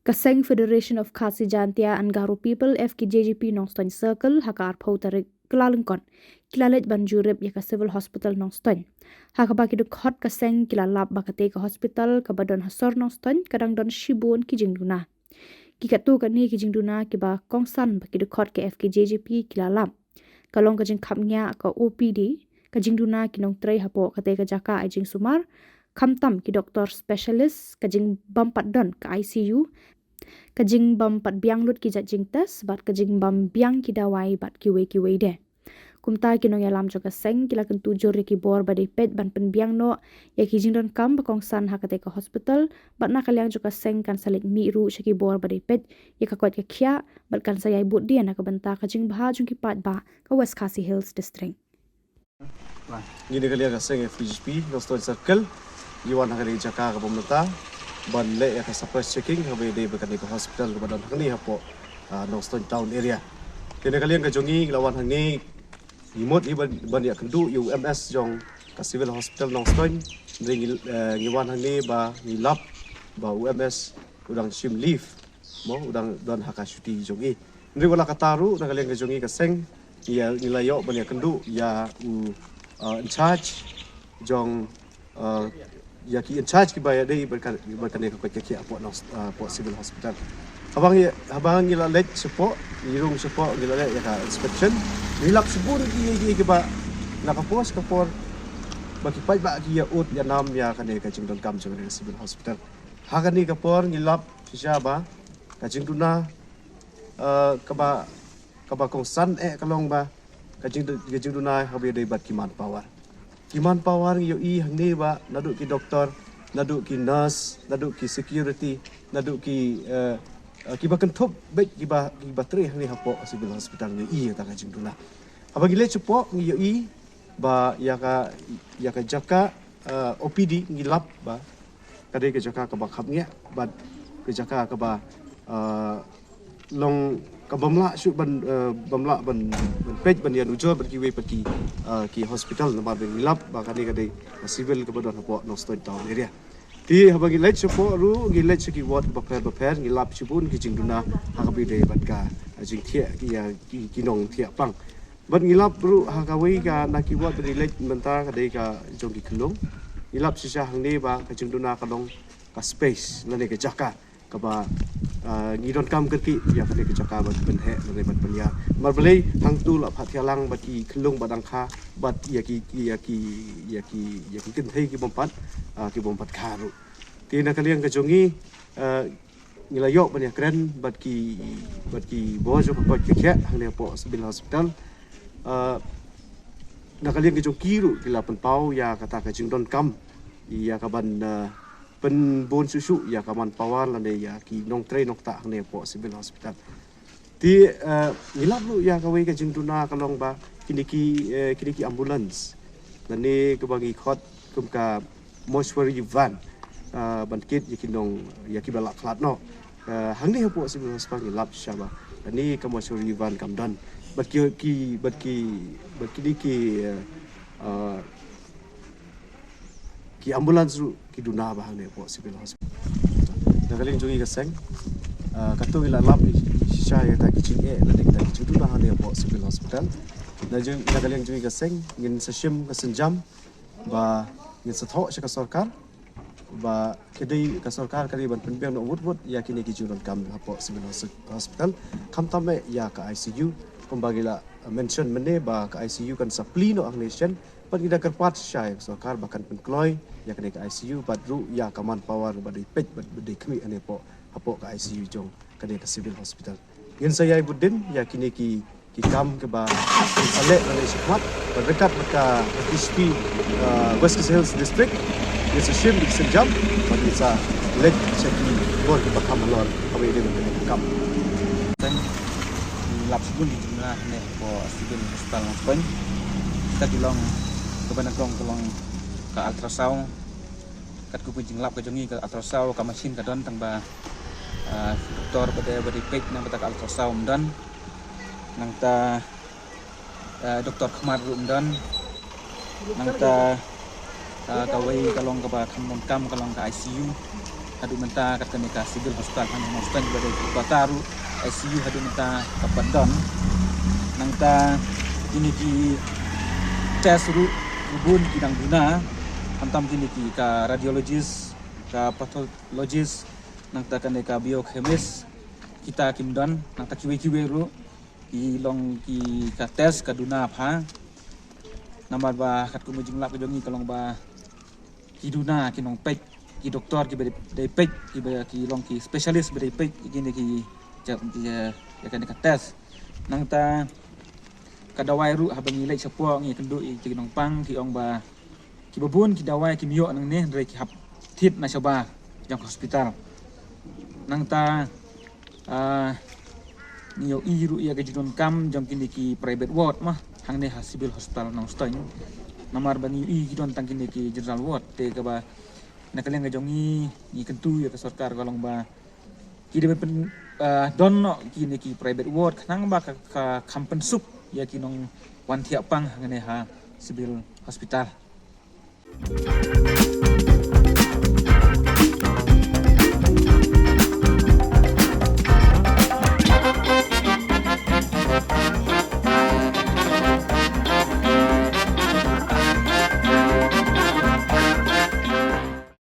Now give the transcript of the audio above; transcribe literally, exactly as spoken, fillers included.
Ka seng Federation of Khasi Jaintia and Garo People, F K J G P, Nongstoiñ Circle, ha ka arphew tarik Kyllalyngkot, ki la leit ban jurip ïa ka Civil Hospital Nongstoiñ, ha kaba ki dkhot ka seng ki la lap ba katei ka hospital kaba don ha sor Nongstoiñ ka dang don shibun ki jingduna. Ki katto katne ki jingduna kiba kongsan bad ki dkhot ka F K J G P ki la lap, ka long ka jingkhapngiah ka O P D, ka jingduna ki nongtrei hapoh katei ka jaka ai jingsumar, khamtam ki doktor specialist, ka jingbym pat don ka I C U, ka jingbym pat biang lut ki jait jingtest, bad ka jingbym biang ki dawai bad kiwei kiwei de. Kumta ki nongïalam jong ka seng ki la kyntu jur ïa ki bor ba dei peit ban pynbiang noh ïa ki jingdonkam ba kongsan ha katei ka hospital, bad na ka liang jong ka seng kan sa leit mih ruh sha ki bor ba dei peit ïa ka koit ka khiah, bad kan sa ïai bud dien na ka bynta ka jingbha jong ki paidbah ka West Khasi Hills District. Ngi na ka liang ka seng F K J G P Nongstoiñ Circle, ngi wan ha kane ka jaka kaba mynta ban leh ïa ka surprise checking haba ïadei bad kane ka hospital kaba don hangne hapoh, ah, Nongstoiñ Town Area. Te na ka liang ka jong ngi, ngi la wan hangne, ngi mut hi ban, ban ïakynduh ïa u M S jong ka Civil Hospital Nongstoiñ. Hynrei ngi, eh, ngi wan hangne ba ngi lap ba u M S u dang shim leave, mo, u dang don ha ka shuti jong i. Hynrei wat la katta ruh, na ka liang ka jong i ka seng, ngi, ngi la ïoh ban ïakynduh ïa u, uh, in charge jong, uh, ïa ki in charge kiba ïadei bad ka, bad kane ka koit ka khiah hapoh Nong-, uh, hapoh Civil Hospital. Haba ngi, haba ngi la leit shapoh, ngi rung shapoh, ngi la leit ïa ka inspection, ngi lap shibun ki, ki, kiba na ka por sha ka por ba ki paidbah ki ïa ud ïa nam ïa kane ka jingdonkam jong kane ka Civil Hospital. Ha kane ka por ngi lap shisha ba ka jingduna, eh, kaba, kaba kongsan eh ka long ba ka jing, ka jingduna haba ïadei bad ki manpower. Ki manpower ngi ïohi hangne ba naduh ki doktor, naduh ki nurse, naduh ki security, naduh ki, eh, eh, kiba kynthup bad kiba, kiba trei hangne hapoh Civil Hospital ngi ïohi ïa ka jingduna. Haba ngi leit shapoh ngi ïohi ba ïa ka, ïa ka jaka, eh, O P D ngi lap ba ka dei ka jaka kaba khapngiah bad ka jaka kaba, eh, long kaba bym lah shuh ban, eh, bym lah ban, ban peit ban ïanujor bad kiwei pat ki, eh, ki hospital namar ba ngi lap ba kane ka dei ka civil kaba don hapoh Nongstoiñ Town Area. Te haba ngi leit shapoh ruh ngi leit sha ki ward bapher bapher ngi lap shibun ki jingduna ha kaba ïadei bad ka jingthiah ki, ïa ki, ki nongthiah pang. Bad ngi lap ruh ha kawei ka na ki ward ba ngi leit mynta ka dei ka jong ki khyllung. Ngi lap shisha hangne ba ka jingduna ka long ka space lane ka jaka kaba, ah, ngi donkam kyrkieh ïa kane ka jaka ban pynheh lane ban pynïar. Namar balei hangto la phah thiah lang bad ki khyllung ba dang kha bad ïa ki, ïa ki, ïa ki, ïa ki kynthei ki bym pat, ah, ki bym pat kha ruh. Te na ka liang ka jong ngi, ah, ngi la ïoh ban ïakren bad ki, bad ki bor jong ka koit ka khiah hangne hapoh Civil Hospital. Ah, na ka liang ka jong ki ruh ki la pynpaw ïa kata ka jingdonkam ïa ka ban, ah, pynbun shuh shuh ïa ka manpower lane ïa ki nongtrei nongktah hangne hapoh Civil Hospital. Te, eh, ngi lap ruh ïa kawei ka jingduna ka long ba kine ki, eh, kine ki ambulance lane kaba ngi khot kum ka mortuary van, eh, ban kit ïa ki nong, ïa kiba la khlad noh. Eh, hangne hapoh Civil Hospital ngi lap shisha ba kane ka mortuary van kam don. Bad ki, ki, bad ki, bad kine ki, eh, eh, ki ambulance ruh ki duna bha hangne hapoh Civil Hospital. Na ka liang jong ngi ka seng, ah, katto ngi la lap shisha ïa kita ki jingeh lane kita ki jingduna hangne hapoh Civil Hospital. Na jong, na ka liang jong ngi ka seng ngin sa shim ka sienjam ba ngin sa thoh sha ka sorkar ba ka dei ka sorkar ka dei ban pynbiang noh wut wut ïa kine ki jingdonkam hapoh Civil Hos-, Hospital, khamtam eh ïa ka I C U. Kumba ngi la mention mynne ba ka I C U kan sa plie noh hangne shen. Bad ngi da kyrpad shisha ïa ka sorkar ba kan pynkloi ïa kane ka I C U bad ruh ïa ka manpower ba dei peit bad ba dei khmih hangne hapoh, hapoh ka I C U jong kane ka Civil Hospital. Ngin sa ïai bud dien ïa kine ki, ki kam kiba ngin sa leh lane shakhmat bad ryngkat bad ka H P, uh, West Khasi Hills District. Ngin sa shim ki sienjam bad ngin sa leit sha ki bor kiba kham halor haba ïadei bad kane ka kam. Tang lap shibun ki jingduna hangne hapoh Civil Hospital Nongstoiñ. Kita ki long kaba nyngkong ka long ka ultrasound. Katkum ka jinglap ka jong ngi ka ultrasound ka machine ka don tang ba, ah, doktor ba dei, ba dei peit nangta ka ultrasound ym don. Nangta, ah, doktor khmat ruh ym don. Nangta, ah, kawei ka long kaba kham donkam ka long ka I C U. Haduh mynta kat kane ka civil hospital ha Nongstoiñ ba dei ka kwata ruh, I C U haduh mynta ka pat don. Nangta kine ki test ruh bun ki dang duna, khamtam kine ki ka radiologist, ka pathologist, nangta kane ka biochemist, kita kim don, nangta kiwei kiwei ruh ki long ki ka test ka duna bha. Namar ba katkum ka jinglap ka jong ngi ka long ba ki duna ki nongpeit, ki doktor kiba dei, dei peit, kiba ki long ki specialist ba dei peit ïa kine ki, ïa, ïa kane ka test. Nangta ka dawai ruh haba ngi leit shapoh ngi kynduh ïa ki nongpang ki ong ba kiba bun ki dawai kim ïoh nangne hynrei ki hap thied na shabar jong ka hospital. Nangta, ah, ngi ïohi ruh ïa ka jingdonkam jong kine ki private ward ma hangne ha Civil Hospital Nongstoiñ. Namar ba ngi ïohi ki don tang kine ki general ward, te kaba na ka liang ka jong ngi ngi kyntu ïa ka sorkar ka long ba ki dei ban pyn, ah, don noh kine ki private ward khnang ba ka, ka kham pynsuk ïa ki nongwan thiah pang hangne ha Civil Hospital.